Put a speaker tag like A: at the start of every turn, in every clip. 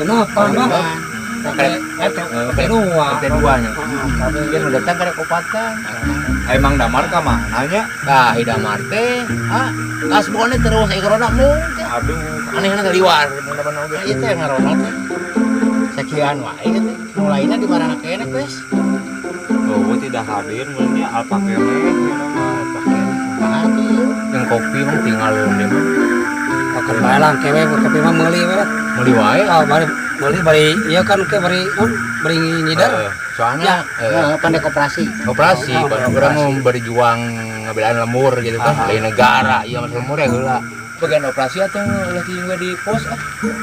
A: Genepan bah. RT RT 2.
B: RT 2 nya. Mungkin udah datang karek opatan.
C: Emang damar ka mana nya?
B: Tah hidamar teh, ah, kasbonnya terus ai corona mung teh.
C: Aduh,
B: Anehna kaliwar mun oge.
D: Ieu teh ngaronda teh. Sakian wae gitu. Nu lainna di mana keneh, Pes?
C: Oh, tidak hadir mulanya alpa keneh ieu mah.
D: Kumaha tuh ieu?
B: Yang kopi mah tinggal ini mah.
A: Oke, bae lah kewe kopi mah meuli we lah.
B: Meuli wae.
A: Ah, bari meuli bari ieu kan ke bari non bari nyider.
B: Soalnya
D: Heeh, pandai koperasi.
B: Operasi,
A: Oh,
B: kan
A: operasi.
B: orang mau berjuang ngebelaan lemur gitu kan, lain negara, iya mas lemur ya heula. Bagian operasi atau ulah tinggal di pos ah,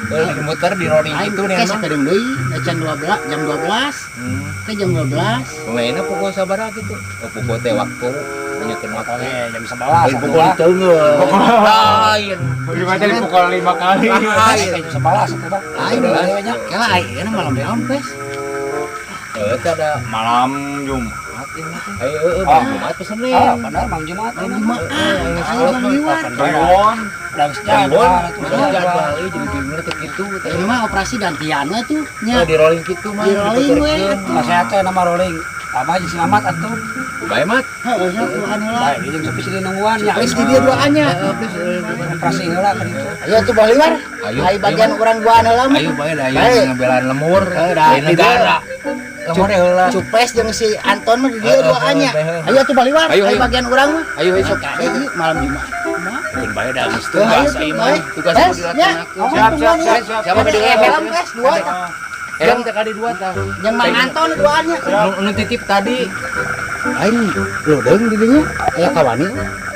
B: ulah muter di rolling
D: Aing
B: gitu nih
D: teh
B: emang.
D: sakedeung deui, can 12, jam 12. Teh jam 12.
B: Mainnya pukul sabaraha gitu. Oh, pukul teh waktu banyakeun waktu.
A: Oke, jam 11.
B: Lain pukul teungeun. Lain.
C: Lima tadi pukul 5 kali.
B: Lain.
A: Jam 11 atuh bah.
D: Aing
B: Sebelas.
D: kela aing malam naon, Pes?
B: Teh ada
C: Malam Jumat ini teh.
B: Ayo heeh, malam Jumat pesen nih.
A: Ah, benar malam Jumat
D: Malam
A: ini.
D: Jumat. Aing bang liwat.
C: Kliwon.
A: Udah geus
B: Kliwon,
A: jadwal atuh.
B: udah jadwal euy jadi gimana teh kitu teh.
D: Ini mah operasi gantian we tuh nya.
B: Oh, di rolling kitu mah.
D: Di rolling we atuh.
A: Nasihat teh nama rolling. Abah jeung si Mamat atuh.
B: Bae mat.
D: Heeh, nya duaan heula.
A: Bae jeung sepi sini nungguan nya.
D: Please di dieu duaannya.
B: Heeh, please.
A: Operasi heula kan itu.
D: Ayo tuh Bang Liwar.
B: Ayo,
D: Ayo bagian urang duaan heula mah.
B: Ayo bae da
D: Bae.
B: aya ngebelaan lemur,
D: Heuh, dah,
B: lain
D: di dieu.
B: negara. Lemur heula.
D: Cupes jeung si Anton mah di dieu
B: Heeh,
D: duaannya.
B: heeh, heeh.
D: Ayo tuh Bang Liwar,
B: Ayo,
D: ayo
B: ayo.
D: bagian urang mah.
B: Ayo ayo sok.
D: Kade ieu malam Jumat. Kumaha?
B: Keun bae da geus
D: Ayo
B: tugas
D: tuh,
B: ieu mah.
D: bae.
B: Tugas
D: Pes,
B: kudu
D: nya.
B: dilaksanakeun.
C: Siap, siap, siap, siap.
B: Siapa
D: Ada
B: kedua?
D: helm pes dua.
B: Helm teh kali dua tah.
D: Jeung Mang Anton duaannya.
B: Nu titip tadi.
D: Aing lodeung di dinya. Aya kawani.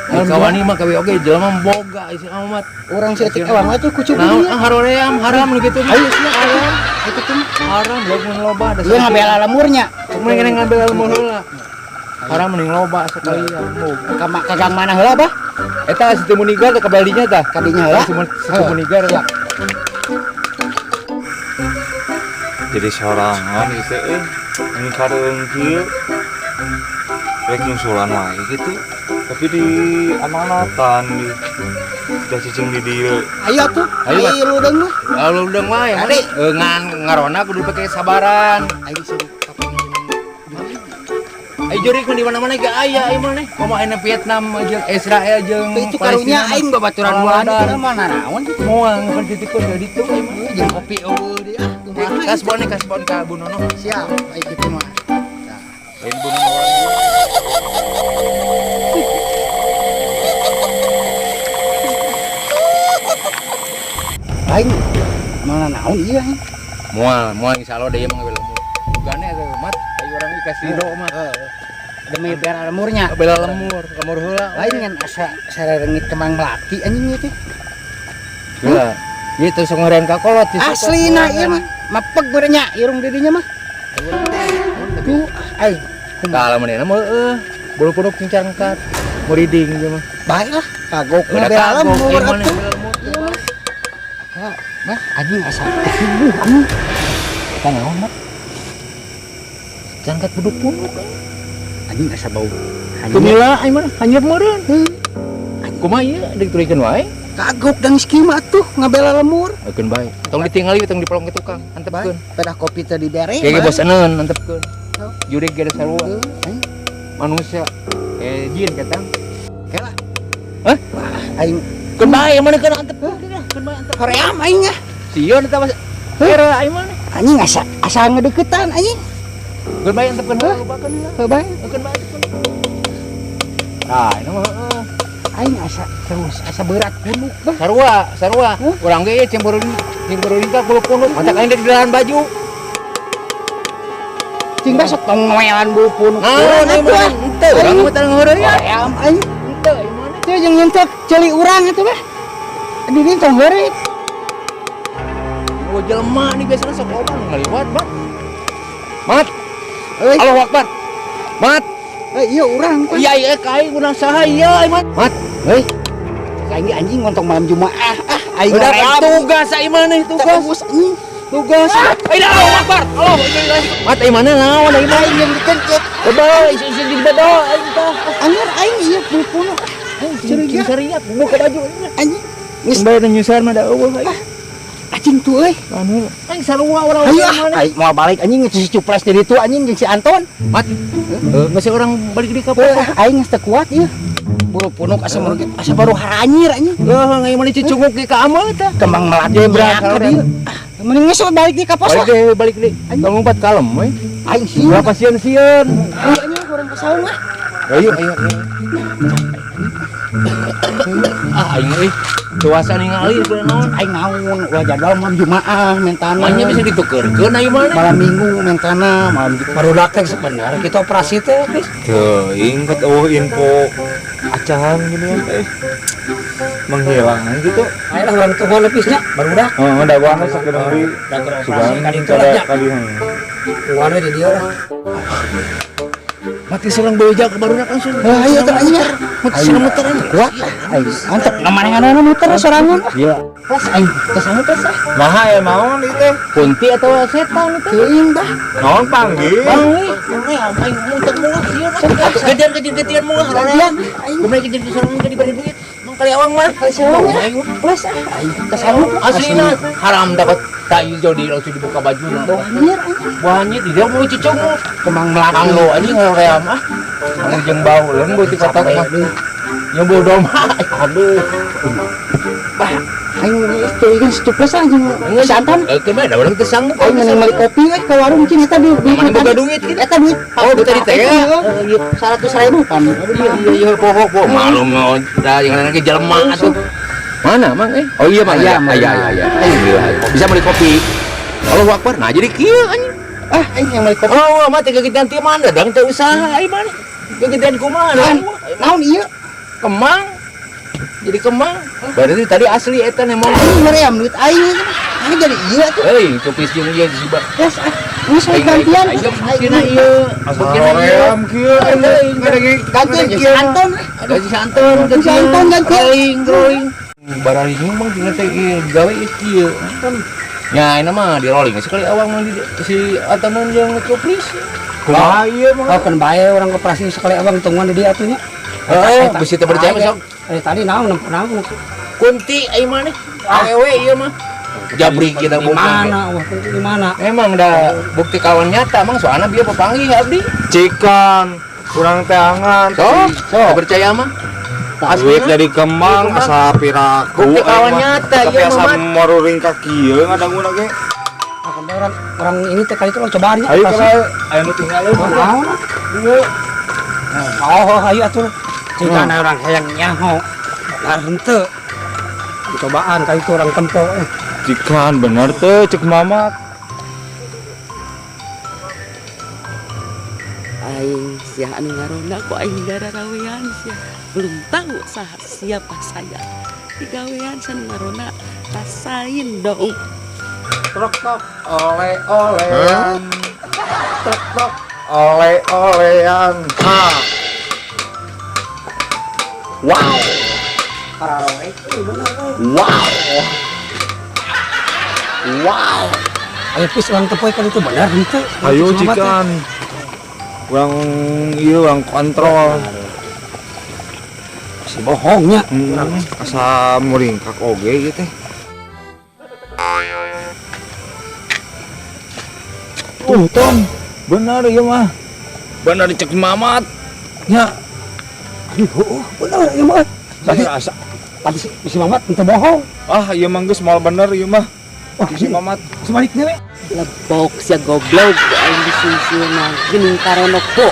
B: Di kawani mah kawe oge jelema boga isi amat.
D: Urang saeutik ewang atuh ku cupu
B: Nah,
D: dieu.
B: ah, haroream haram nu kitu mah.
D: Ayo sia haram. Itu tuh.
B: Haram lamun loba da.
D: Ieu ngabela lemurnya.
B: Mending ngabela lemur heula. Haram mending loba sekali ya.
D: Ka gang mana heula, Bah?
B: Eta si Munigar teh kabalinya tah.
D: Kadinya heula.
B: Si Munigar.
D: Siap.
C: Jadi sorangan gitu euy. Ini kareung kieu. Rek nyusulan wae gitu. Tapi di amanatan di udah cicing di dieu.
D: Ayo tuh.
B: Ayo,
D: Ayo lodeung mah.
B: Kalau udah mah ya,
D: Kali.
B: ngan ngarona kudu pakai sabaran.
D: Aing suruh
B: Ayo jurik mah di mana-mana ge aya ieu mah nih. Komo aya Vietnam jeung Israel jeung
D: itu karunya aing babaturan duaan
B: Palestina.
D: itu mah nanaon gitu.
B: Moal ngeun titikun ka ditu ieu mah.
D: Jeung kopi eueuh deui ah kumaha.
B: Kasbon nih kasbon ka Bu Nono.
D: Siap, aing kitu mah.
B: Lain Bu Nono.
D: Aing mana naon ieu aing.
B: Moal, moal insyaallah deui mah ngambil lemur. Bugane atuh mat, ayo urang dikasih ridho mah.
D: Demi bela lemurnya.
B: Bela lemur, lemur heula.
D: Lain ngan asa sarengit kembang melati anjing ieu teh.
B: Heula. Ieu teh sok ngeureun ka kolot.
D: Aslina ieu mah mapeg nya irung di dinya mah. Tuh aing
B: Tah lamun mah heueuh. Bulu kuduk cingcangkat. Muriding ieu mah.
D: bae lah kagok
B: Udah
D: bela
B: kagok,
D: lemur
B: ieu mah
D: atuh.
B: bela lemur.
D: Ieu mah. Ya, bah anjing asa kesubuh anjing.
B: Eta naon mat? Cangkat buduk punuk.
D: Anjing asa bau. Hanyir.
B: Tumila aing mah hanyir meureun. Kumaha ieu diturikeun wae?
D: Kagok dang skima atuh ngabela lemur.
B: Eukeun bae. Tong ditingali tong dipelong ke tukang, antepkeun.
D: Pedah kopi teh dibere.
B: Kayak boseneun antepkeun.
D: Oh.
B: Jurig ge sarua.
D: Heuh, aing
B: Manusia jin ketang.
D: kela.
B: Hah?
D: Wah, aing
B: Keun bae mana keun antepkeun. Keun bae antep.
D: hoream aing ah.
B: Sieun eta mah. Era aing mana?
D: Anjing asa asa ngedeketan anjing.
B: Keun bae antepkeun heula lupakeun heula.
D: Heuh bae.
B: Keun bae antepkeun. Ah, ini mah heueuh.
D: Aing asa terus asa berat punuk bah.
B: Sarua, sarua.
D: Huh?
B: Urang ge ieu cing ka bulu punuk. Matak aing di dalam baju.
D: Cing besok tong ngoelan bulu punuk.
B: Naon
D: Urang
B: ieu
D: atuh
B: mah?
D: ah.
B: Henteu, urang mah teu ngeureuyeuh.
D: Hoream aing.
B: Henteu ieu mah.
D: Teu jeung nyentek ceuli urang atuh bah. Di dieu tong heureut.
B: Oh, jelema nih biasanya sok loba nu ngaliwat, Mat. Mat,
D: Euy,
B: Allahu Akbar. Mat,
D: euy ieu urang teh.
B: iya iya ka aing urang saha ieu aing Mat. Mat,
D: Euy. Aing anjing ngontong malam Jumaah ah aing
B: udah
D: hoream.
B: tugas aing mah nih, tugas.
D: Terus anjing.
B: Tugas. Aing Allahu Akbar. Allahu Akbar. Mat, aing mana naon aing mah?
D: Aing yang dikencet.
B: Beda, isi-isi di beda aing tah.
D: Anjir aing ieu bulu punuk.
B: Cing
D: Curiga
B: sariat buka baju.
D: anjing. Geus
B: Bae nyusar mah da eueuh aing.
D: Anjing tuh euy.
B: Anu, aing sarua urang.
D: Ayo ah, aing mau balik anjing si Cuples di ditu anjing jeung si Anton.
B: Mat. Heuh, geus urang balik deui ka pos.
D: Aing geus teu kuat ieu. Buru punuk asa baru asa baru haranyir anjing.
B: Heuh, ngai mana cicunguk ge ka ameu tah.
D: Kembang melati
B: Jebrak
D: ka dieu. Mending geus balik deui ka pos
B: Balik
D: lah.
B: deui, balik deui. Tong ngumpat kalem we.
D: Aing sieun.
B: Ulah pasieun-sieun.
D: Ayo anjing urang ka saung ah.
B: Ayo, ayo, ayo. Ah, aing euy. Cuasa ningali kudu naon.
D: Aing naon ulah jadwal malam Jumaah mentana.
B: Manya bisa ditukeurkeun aing mana?
D: Malam Minggu mentana, malam
A: Barudak teh sebenarnya kita operasi teh, Pis.
C: Teuing ket eueuh info acahan gini ya teh. Menghilang gitu.
A: Ayo lah urang tungguan lebih nya, barudak.
C: Heeh, dagoan sakedeung deui.
A: Da keur operasi
C: Sugan
A: ka ditu lah nya.
C: kali.
A: Tungguan we di dieu lah.
B: Mati serang beja ke barudak langsung.
D: Heuh, ayo teh anjing.
B: Mati serang muter anjing.
D: Kuat aing. Antep manehanana muter sorangan.
B: Gila.
D: Plus aing teh sanggup plus ah.
C: Maha ya naon ieu teh?
B: Kunti atau setan itu?
D: Teuing dah.
C: Naon panggil?
B: Bang, euy, aing muter mulut sieun. Gedean gedean mulut.
D: Gantian aing.
B: Kumaha gedean sorangan ge diberi duit. Mang kali awang mah.
D: Kali sawang ya. Plus ah aing teh sanggup.
B: Aslina haram dapat tak jadi langsung dibuka baju.
D: Anjir anjing.
B: Buahnya di dia mau cicunguk.
D: Kembang melati.
B: Anggo anjing hoream ah. Anu jeung bau leun beuti kotak mah. Yang bodoh mah. Aduh.
D: Bah, aing teuing si Cuples anjing. Si Anton.
B: Keun bae da urang teu sanggup.
D: Aing mending meuli kopi we ke warung cing eta di
B: Mana boga duit gitu.
D: Eta duit.
B: Oh, duit tadi teh ya.
D: 100.000 pan.
B: Iya iya iya poho poho malum da jangan lagi jelema atuh. Mana mang eh? Oh iya mang iya iya iya. Alhamdulillah. Bisa beli kopi. Allahu Akbar. Nah jadi kieu anjing.
D: Ah, aing yang meuli kopi.
B: Oh, mah teh gegedean ti mana dang teu usaha ai mana. Gegedean kumaha
D: Naon ieu?
B: Kemang. Jadi kemang. Berarti tadi asli eta nemong.
D: Aing meream duit aing. Ini jadi ieu atuh.
B: Hei, cupis jeung ieu si ba.
D: Yes, ah. Geus we gantian.
B: Buktina ieu. Buktina ieu.
C: Hoream kieu
D: Gantian jeung si Anton.
B: Gaji santon,
D: Si Anton gantian.
B: Rolling, rolling. Barang mah tinggal teh ieu gawe ieu kieu. Ya, ini mah di rolling sekali awang mah di si Anton jeung cuplis.
C: Kumaha ieu mah?
A: Oh, kan bae urang operasi sekali abang tungguan di dieu atuh nya.
B: Heeh, bisi teu percaya mah sok.
A: Tadi naon naon
B: Kunti ai maneh. Awewe ieu mah. Jabri kita
A: di mana? Wah, kunti di mana?
B: Emang dah bukti kawan nyata mang soalna bieu papanggih abdi.
C: Cikan kurang teangan.
B: Sok, percaya mah.
C: Duit jadi kemang asa piraku.
B: Bukti kawan nyata
C: tapi
B: ieu
C: asa
B: mah.
C: maruring ka kieu ngadanguna ge.
A: Orang orang ini teh kali itu lo cobaan nya.
C: Ayo kalau aya nu tinggal
A: Naon? Oh, ayo atuh. Cicana orang hayang nyaho. Lah henteu. Cobaan kali itu orang tempo.
C: Cikan bener teh cek Mamat.
E: Aing sia anu ngaronda ku aing dararawean sia. Belum tahu sah siapa saya. Digawean sia anu ngaronda rasain dong.
C: Trok tok oleh-olean. Trok tok oleh-olean. Ha.
B: Wow. Wow. Wow.
A: Ayo pis orang tempo kali itu bener henteu.
C: Ayo cikan. Urang ieu urang kontrol.
A: Si bohongnya.
C: Asa muringkak oge ieu teh. Tuh, Tom. Bener ieu mah.
B: Bener cek Mamat.
C: Nya,
A: Aduh, bener ieu mah.
C: tadi asa
A: Tadi si Mamat henteu bohong.
C: ah ieu mah geus moal bener ieu mah.
A: Wah,
C: Si Mamat
A: sebaliknya we.
E: Lebok sia goblok aing disusulna geuning karono bool.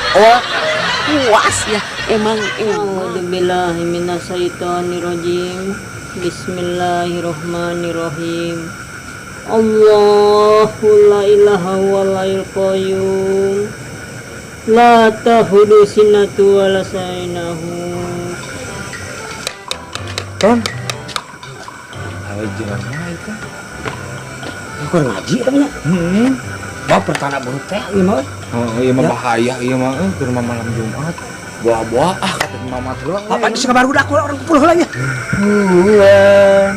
E: Puas ya emang emang.
F: A'udzubillahi minasyaitonirrajim. Bismillahirrahmanirrahim. Allahu la ilaha wal hayyul qayyum. La ta'khudhuhu sinatun wa la nawm.
C: Ton. Ayo jelema itu.
A: Aku ngaji eta nya.
C: Heeh.
A: Bawa pertanda buruk teh ieu mah.
C: Oh, ieu mah bahaya ieu mah euy keur malam Jumat. Buah-buah ah kata Mamat heula.
A: Apa geus kabarudak orang kumpul heula nya.
D: Huan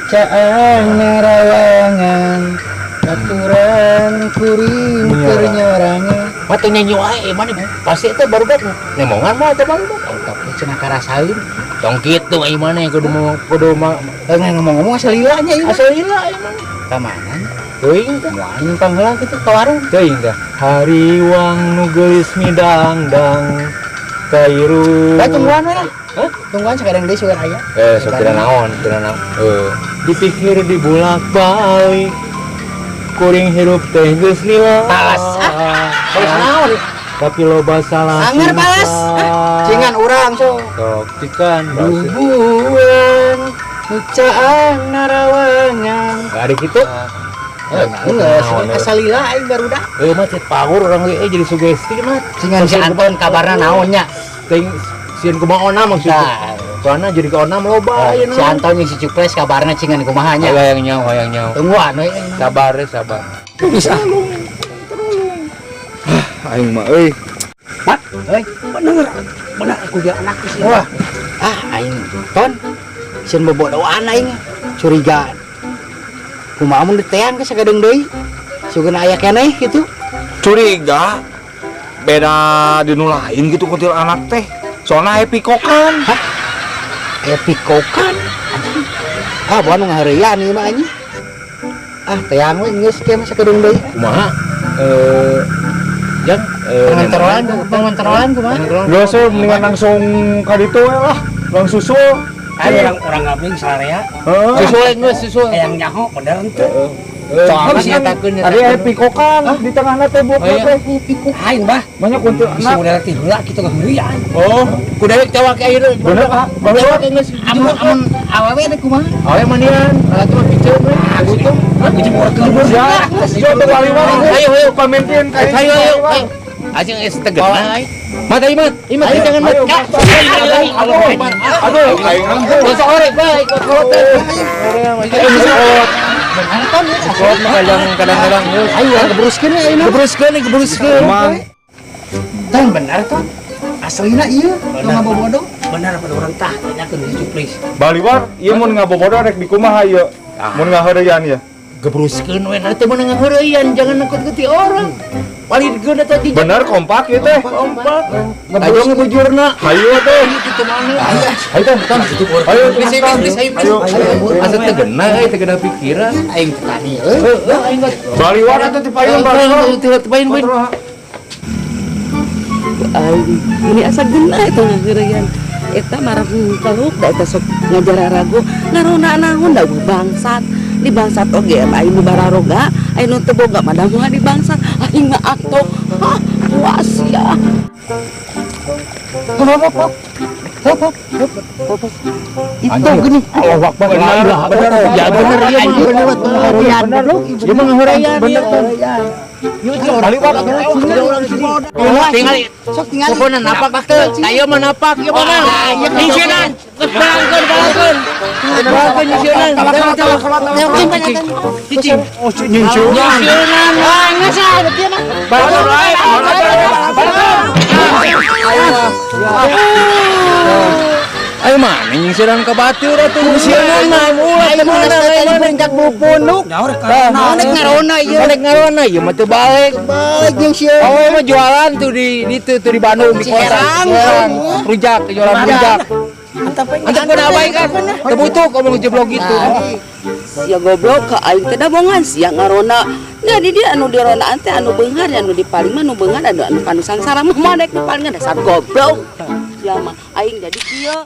D: caang narawangan aturan kuring keur nyorangan.
B: Mah teu nyanyi wae mana pasti eta barudak nemongan mah eta barudak.
D: Oh, tapi cenah karasaeun.
B: Tong kitu ai maneh kudu mau kudu mah
D: Ngomong-ngomong asal lila nya ieu.
B: asal lila ai maneh.
D: Ka mana?
G: Teuing teh.
D: Moal nyumpang heula kitu ka warung.
G: Teuing teh. Hariwang nu geulis midangdang kairu.
D: Bae tungguan we lah.
G: Hah?
D: Tungguan sakadang deui sugan aya.
B: Eh, sok teu naon, teu naon. Heuh.
G: Dipikir dibulak-balik. Kuring hirup teh geus lila.
D: Palas, ah. Palas naon?
G: Tapi loba salah.
D: Anger palas. Ah, cingan urang so.
G: Sok cikan
D: Bubuan nucaan narawangan.
G: Gak ada gitu.
D: Geus, asal lila aing barudak.
G: Eh, mah cet power orang ge jadi sugesti mah.
D: Cingan si Anton kabarna naon nya?
G: Ting sieun kumaha onam maksudnya.
D: Tah.
G: Soalnya jadi ke onam loba ayeuna.
D: Si Anton jeung si Cuples kabarna cingan kumaha nya?
B: Hayang nyaho, hayang nyaho.
D: Tungguan we.
B: Sabar ya, sabar.
A: Bisa.
C: Aing mah euy.
A: Mat,
D: Heuy.
A: bener. Bener aku dia anak sih.
D: Wah. Ah, aing ton. Sieun bobodoan aing curiga. Kumaha mun diteang ke sagadeng deui? Sugan aya keneh gitu.
C: Curiga beda di nu lain gitu kuntilanak teh. Soalnya aya pikokan.
D: Hah? Aya pikokan. Ah, bukan nu ngaheureuyan ieu mah anjing. Ah, teang we geus kieu mah sakedeung deui.
B: Kumaha? Eh, jang
D: Pengontrolan, pengontrolan kumaha?
C: Geus we mendingan langsung ka ditu we lah. Langsung susul.
A: Ayo orang orang ngabling sararea.
C: Heeh.
B: Susul geus susul.
A: Hayang nyaho bener henteu.
B: Soalnya
C: Kan
B: nyatakeun
C: Tadi aya pikokan di tengahna teh buka
B: Oh, iya.
C: teh.
A: Aing bah,
C: Banyak
A: bisa
C: kuntilanak.
A: model ti heula kitu ngaheureuyan.
C: Oh,
B: Ku dewek tewak ayeuna.
C: bener ah.
B: Tewak geus.
D: Amun amun awewe teh kumaha?
B: Awe manian, lalaki mah piceun we. Butuh.
C: Ya, siap tuh waliwat.
B: Ayo, ayo.
C: Pemimpin kayak
B: Ayo ayo ayo. Ajeng geus tegena. Mat ayo mat. Imat jangan mat.
C: Ayo,
B: Aduh,
C: Aduh, aing
B: Besok orek baik kolot teh.
D: Anton ya.
B: Kolot mah kadang-kadang
D: Ayo urang keberuskeun we ayeuna.
B: gebruskeun gebruskeun.
C: Emang
D: Ton bener ton. Aslina ieu nu ngabobodo.
A: Bener pada orang tah tanyakeun si Cuplis.
C: Baliwar, ieu mun ngabobodo rek di kumaha ieu? Mun ngaheureyan ieu.
B: Gebruskeun we teh meunang ngaheureyan, jangan nakut-nakuti orang. Palidkeun eta jijak.
C: Bener kompak ieu teh.
B: Kompak. Tajong bujurna.
C: Hayu teh.
B: Kitu mana?
C: Hayu teh, tong. Hayu,
B: Please, please, please,
C: Ayo.
B: Asa teu genah euy, teu genah pikiran.
D: Aing teh tani euy.
B: Heuh, aing geus.
C: Baliwar atuh ti payun baliwar.
B: Teu teu payun.
E: Aing ini asa geunah eta ngaheureuyan. Eta marah kaluk da eta sok ngajar ragu ngarona naon da bangsat. Di bangsat oge aing nu bararoga, aing nu teu boga mah da moal di bangsat. Aing mah akto. Hah, puas ya.
D: Hop hop hop. Hop hop hop hop. Itu gini.
C: Allahu Akbar. Bener, bener.
B: Ya bener ieu mah
D: Bener ngaheureyan goblok.
B: Ieu mah ngaheureyan.
C: Bener tuh.
B: Baliwar Tinggal
D: Sok tingali.
B: pokona napak teu. Tah ieu mah napak ieu mah Mang. Nyingsieunan. Balangkeun balangkeun. Balangkeun nyingsieunan. Cicing.
C: Oh, nyingsieunan.
B: Nyingsieunan.
D: Ah, geus ah, kieu mah.
C: Balangkeun wae, balangkeun.
B: Ayo mana nyingsieunan ka batur atuh nyingsieunan mah ulah
D: Aing
B: teu
D: mah
B: meunang
D: tadi
B: ayo mana.
D: puncak bupunduk.
A: Nyaur ka.
D: Naon rek ngarona ieu?
B: Balik ngarona ieu mah teu balik.
D: Balik jeung sieun.
B: Oh, mah jualan tuh di itu tuh di Bandung di kota.
D: Ciherang.
B: Jualan rujak, jualan rujak.
D: Antap
B: Antap gua abaikan. Teu butuh ngomong jeblok gitu.
E: Sia goblok ka aing teh da bongan sia ngarona. Jadi dia anu dironaan teh anu beunghar anu dipaling mah anu beunghar anu anu kanu sangsara mah moal dek dipalingan dasar goblok. Sia mah aing jadi kieu.